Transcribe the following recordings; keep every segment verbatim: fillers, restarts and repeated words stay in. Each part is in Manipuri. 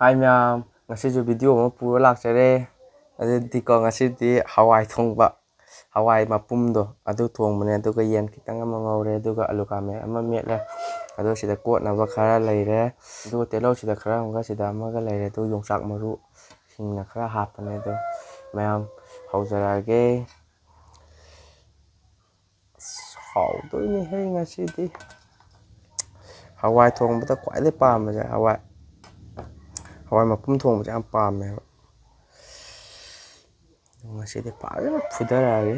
ꯍꯥꯏ ꯃꯌꯥꯝ, ꯉꯁꯤꯁꯨ ꯚꯤꯗꯤꯑꯣ ꯑꯃ ꯄꯨꯔ ꯂꯥꯛꯆꯔꯦ꯫ ꯑꯗꯨꯗꯤꯀꯣ, ꯉꯁꯤꯗꯤ ꯍꯋꯥꯏ ꯊꯣꯡꯕ, ꯍꯋꯥꯏ ꯃꯄꯨꯝꯗꯣ ꯑꯗꯨ ꯊꯣꯡꯕꯅꯦ, ꯑꯗꯨꯒ ꯌꯦꯟ ꯈꯤꯇꯪ ꯑꯃ ꯉꯧꯔꯦ, ꯑꯗꯨꯒ ꯑꯂꯨ ꯈꯥꯃꯦꯟ ꯑꯃ ꯃꯦꯠꯂꯦ꯫ ꯑꯗꯣ ꯁꯤꯗ ꯀꯣꯠꯅꯕ ꯈꯔ ꯂꯩꯔꯦ, ꯑꯗꯨꯒ ꯇꯤꯜꯍꯧ ꯁꯤꯗ ꯈꯔ ꯑꯃꯒ, ꯁꯤꯗ ꯑꯃꯒ ꯂꯩꯔꯦ, ꯑꯗꯨ ꯌꯣꯡꯆꯥꯛ ꯃꯔꯨ ꯍꯤꯡꯅ ꯈꯔ ꯍꯥꯞꯄꯅꯦ꯫ ꯑꯗꯣ ꯃꯌꯥꯝ, ꯍꯧꯖꯔꯛꯑꯒꯦ꯫ ꯑꯁ, ꯍꯥꯎꯗꯣꯏꯅꯦꯍꯦ ꯉꯁꯤꯗꯤ꯫ ꯍꯋꯥꯏ ꯊꯣꯡꯕꯗ ꯈ꯭ꯋꯥꯏꯗꯩ ꯄꯥꯝꯕꯁꯦ ꯍꯋꯥꯏ, ꯍꯋꯥꯏ ꯃꯄꯨꯝ ꯊꯣꯡꯕꯁꯦ ꯌꯥꯝ ꯄꯥꯝꯃꯦꯕ꯫ ꯉꯁꯤꯗꯤ ꯐꯖꯅ ꯐꯨꯊꯔꯛꯑꯒꯦ꯫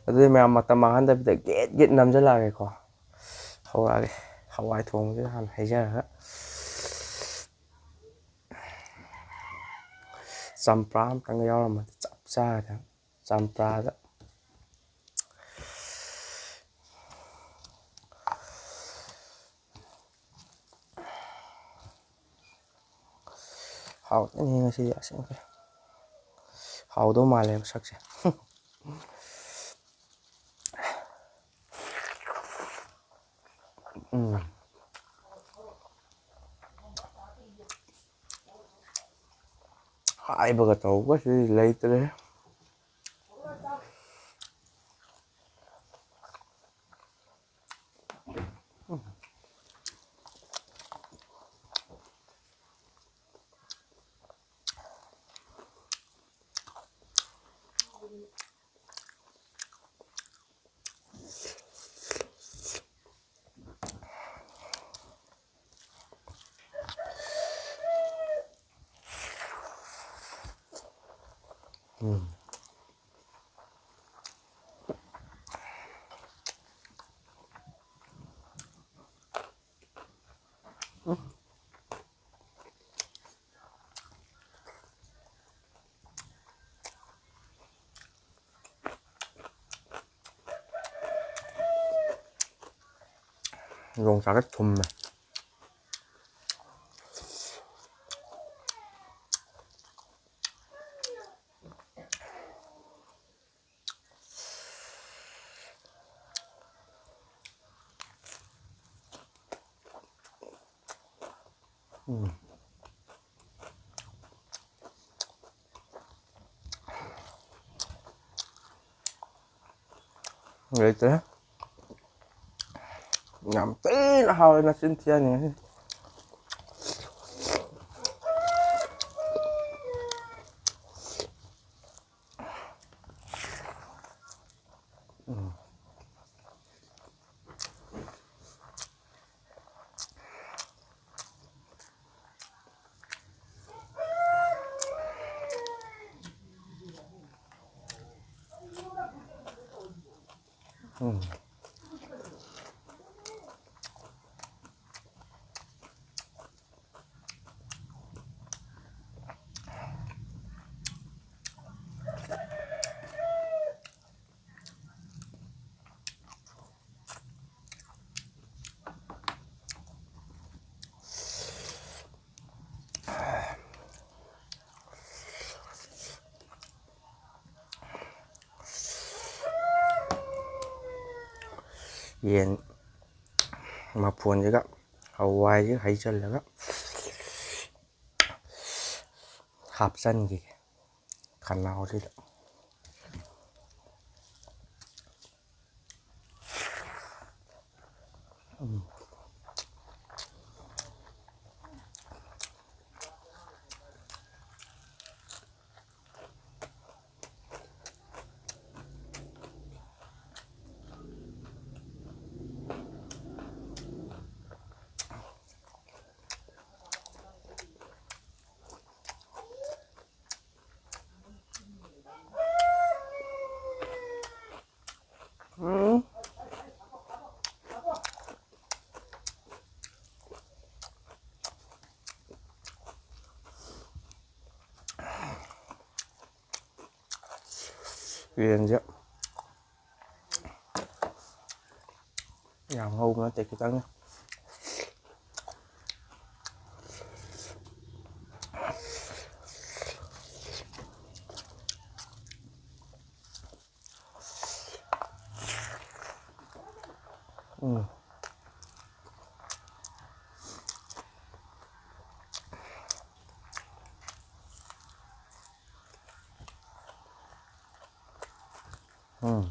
ꯑꯗꯨꯗꯤ ꯃꯌꯥꯝ, ꯃꯇꯝ ꯃꯥꯡꯍꯟꯗꯕꯤꯗ ꯒꯦꯠ ꯒꯦꯠ ꯅꯝꯁꯤꯜꯂꯛꯑꯒꯦꯀꯣ꯫ ꯍꯧꯔꯛꯑꯒꯦ꯫ ꯍꯋꯥꯏ ꯊꯣꯡꯕꯁꯤꯗ ꯍꯥꯟꯅ ꯍꯩꯖꯔꯒ꯫ ꯆꯝꯄ꯭ꯔꯥ ꯑꯝꯇꯪꯒ ꯌꯥꯎꯔꯝꯃꯗꯤ ꯆꯞ ꯆꯥꯒꯗꯕ꯫ ꯆꯝꯄ꯭ꯔꯥꯗ꯫ ꯍꯥꯎꯔꯅꯤ ꯉꯁꯤꯗꯤ ꯑꯁꯦꯡꯕ꯫ ꯍꯥꯎꯗꯧ ꯃꯥꯜꯂꯦ ꯃꯁꯛꯁꯦ꯫ ꯎꯝ꯫ ꯍꯥꯏꯕꯒ ꯇꯧꯕꯒꯁꯤꯗꯤ ꯂꯩꯇ꯭ꯔꯦ꯫ ꯎꯝ꯫ ꯌꯣꯡꯆꯥꯛꯁꯦ ꯊꯨꯝꯃꯦ꯫ ꯎꯝ꯫ ꯂꯩꯇ꯭ꯔꯦ꯫ ꯌꯥꯝ ꯊꯤꯅ ꯍꯥꯎꯋꯦ, ꯅꯆꯤꯟ ꯊꯤꯍꯟꯅꯤꯡꯉꯤ꯫ ꯎꯝ꯫ ꯎꯝ꯫ ꯌꯦꯟ ꯃꯐꯣꯟꯁꯤꯒ ꯍꯋꯥꯏꯁꯤꯒ ꯍꯩꯖꯜꯂꯒ ꯍꯥꯞꯆꯟꯈꯤꯒꯦ ꯈꯅꯥꯎꯁꯤꯗ꯫ ꯎꯝ꯫ ꯎꯝ꯫ ꯌꯦꯟꯁꯦ ꯌꯥꯝ ꯉꯧꯕ ꯅꯠꯇꯦ, ꯈꯤꯇꯪꯅꯤ꯫ ꯎꯝ꯫ ꯎꯝ꯫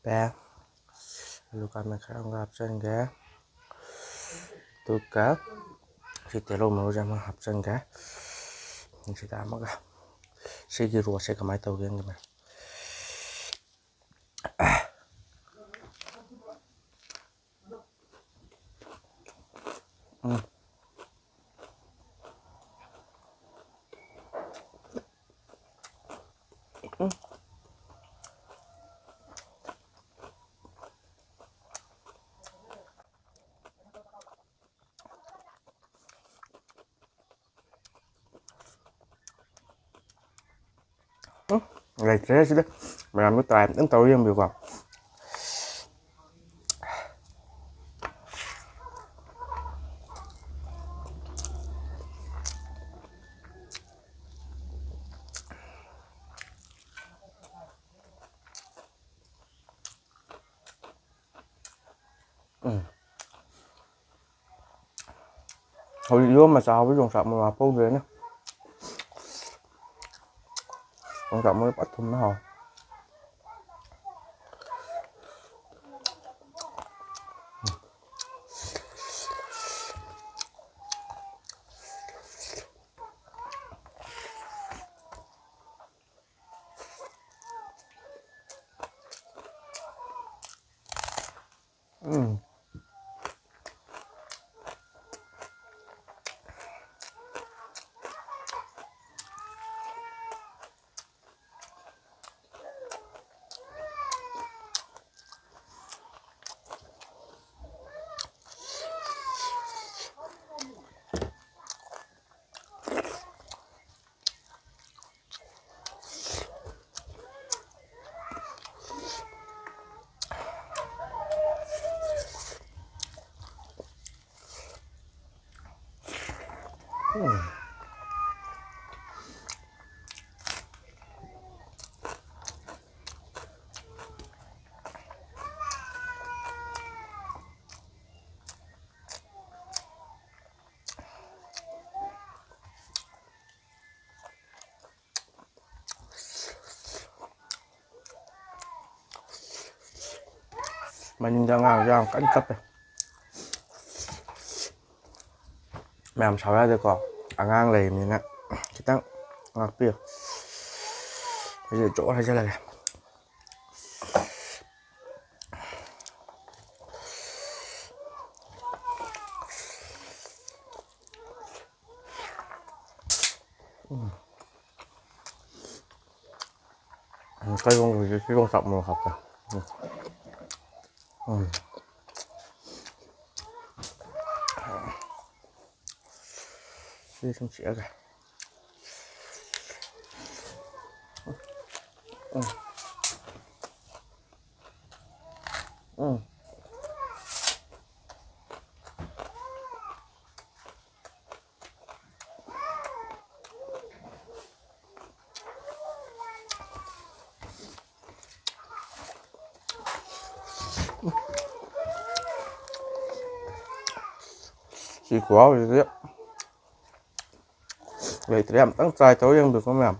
ꯄꯦ꯫ ꯑꯂꯨ ꯈꯥꯃꯦꯟ ꯈꯔ ꯑꯃꯒ ꯍꯥꯞꯆꯤꯟꯒꯦ꯫ ꯑꯗꯨꯒ ꯁꯤ ꯇꯤꯜꯍꯧ ꯃꯔꯨꯁꯦ ꯑꯃ ꯍꯥꯞꯆꯤꯟꯒꯦ꯫ ꯁꯤꯗ ꯑꯃꯒ꯫ ꯁꯤꯒꯤ ꯔꯣꯁꯁꯦ ꯀꯃꯥꯏꯅ ꯇꯧꯒꯦ ꯌꯦꯡꯒꯦ꯫ ꯎꯝ꯫ ꯎꯝ꯫ ꯎꯝ, ꯂꯩꯇ꯭ꯔꯦ ꯁꯤꯗ꯫ ꯃꯌꯥꯝꯗꯣ try ꯑꯝꯇꯪ ꯇꯧꯔ ꯌꯦꯡꯕꯤꯌꯨꯀꯣ꯫ ꯎꯝ꯫ ꯍꯧꯖꯤꯛ ꯏꯔꯣꯝꯕ ꯆꯥꯕ ꯌꯣꯡꯆꯥꯛ ꯃꯔꯨ ꯍꯥꯞꯍꯧꯗ꯭ꯔꯦꯅꯦ꯫ ꯌꯣꯡꯆꯥꯛ ꯃꯔꯨ ꯐꯖꯅ ꯊꯨꯝꯅ ꯍꯥꯎꯋꯦ꯫ ꯎꯝ꯫ ꯎꯝ꯫ ꯃꯅꯤꯡꯗ ꯑꯉꯥꯡꯁꯨ ꯌꯥꯝ ꯀꯟꯅ ꯀꯞꯄꯦ꯫ ꯃꯌꯥꯝ ꯁꯥꯎ ꯌꯥꯗꯦꯀꯣ, ꯑꯉꯥꯡ ꯂꯩꯔꯤꯕꯅꯤꯅ ꯈꯤꯇꯪ ꯉꯥꯛꯄꯤꯌꯨ꯫ ꯑꯩꯁꯦ ꯖꯣꯔ ꯍꯩꯖꯤꯜꯂꯒꯦ꯫ ꯎꯝ, ꯀꯩꯅꯣ ꯍꯧꯖꯤꯛ ꯁꯤ ꯌꯣꯡꯆꯥꯛ ꯃꯔꯨ ꯍꯥꯞꯄꯦ꯫ ꯎꯝ꯫ ꯎꯝ꯫ ꯁꯤ ꯁꯨꯝ ꯆꯤꯛꯑꯒ꯫ ꯎꯝ꯫ ꯎꯝ꯫ ꯁꯤ ꯈꯨꯍꯥꯎꯁꯤꯗꯤ ꯂꯩꯇ꯭ꯔꯦ꯫ ꯑꯝꯇꯪ try ꯇꯧꯔ ꯌꯦꯡꯕꯤꯌꯨꯀꯣ ꯃꯌꯥꯝ꯫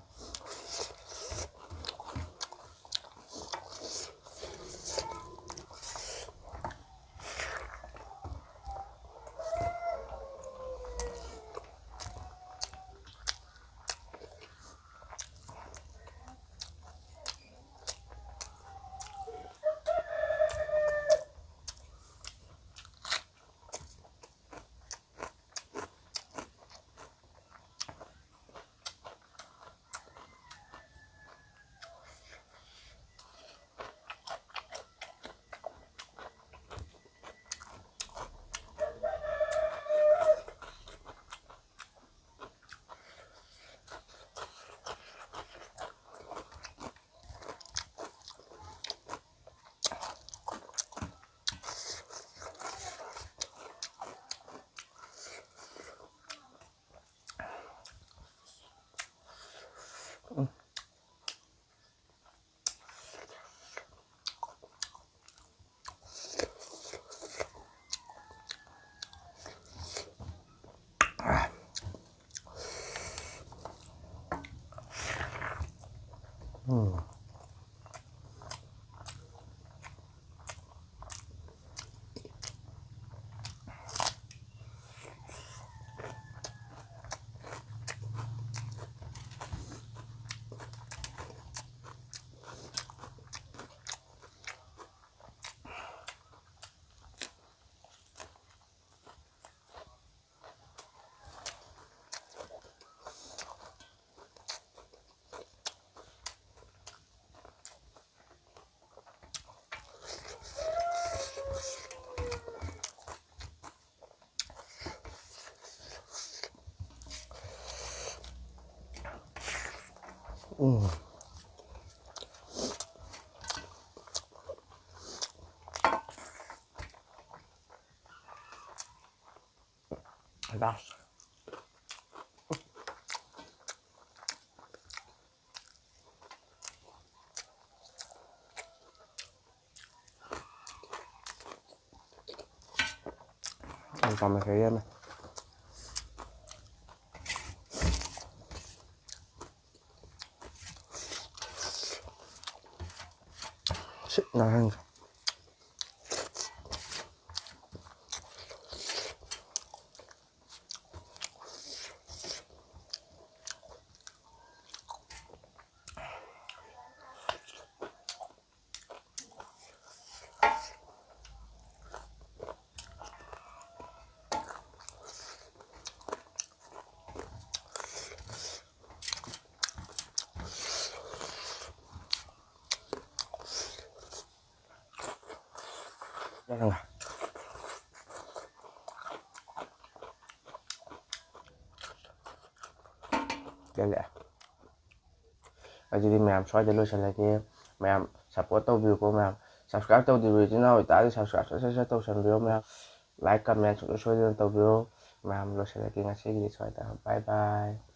ꯎꯝ꯫ ꯂꯥꯁ꯫ ꯌꯥꯝ ꯄꯥꯝꯅ ꯈꯔ ꯌꯥꯝꯃꯦ꯫ ꯁꯤꯠ ꯅꯥꯍꯟꯒꯦ꯫ ꯂꯩꯔꯦ꯫ ꯑꯗꯨꯗꯤ ꯃꯌꯥꯝ ꯁ꯭ꯋꯥꯏꯗ ꯂꯣꯏꯁꯤꯜꯂꯒꯦ꯫ ꯃꯌꯥꯝ support ꯇꯧꯕꯤꯌꯨꯀꯣ ꯃꯌꯥꯝ꯫ Subscribe ꯇꯧꯗ꯭ꯔꯤꯕ ꯏꯆꯤꯟ ꯏꯅꯥꯎ ꯑꯣꯏꯇꯥꯔꯗꯤ subscribe ꯁꯠ ꯁꯠ ꯁꯠ ꯇꯧꯁꯟꯕꯤꯌꯣ ꯃꯌꯥꯝ꯫ Like, comment ꯁꯨꯡꯁꯣꯏ ꯁꯣꯏꯗꯅ ꯇꯧꯕꯤꯌꯣ꯫ ꯃꯌꯥꯝ ꯂꯣꯏꯁꯤꯜꯂꯒꯦ ꯉꯁꯤꯒꯤꯗꯤ ꯁ꯭ꯋꯥꯏꯗ꯫ Bye bye꯫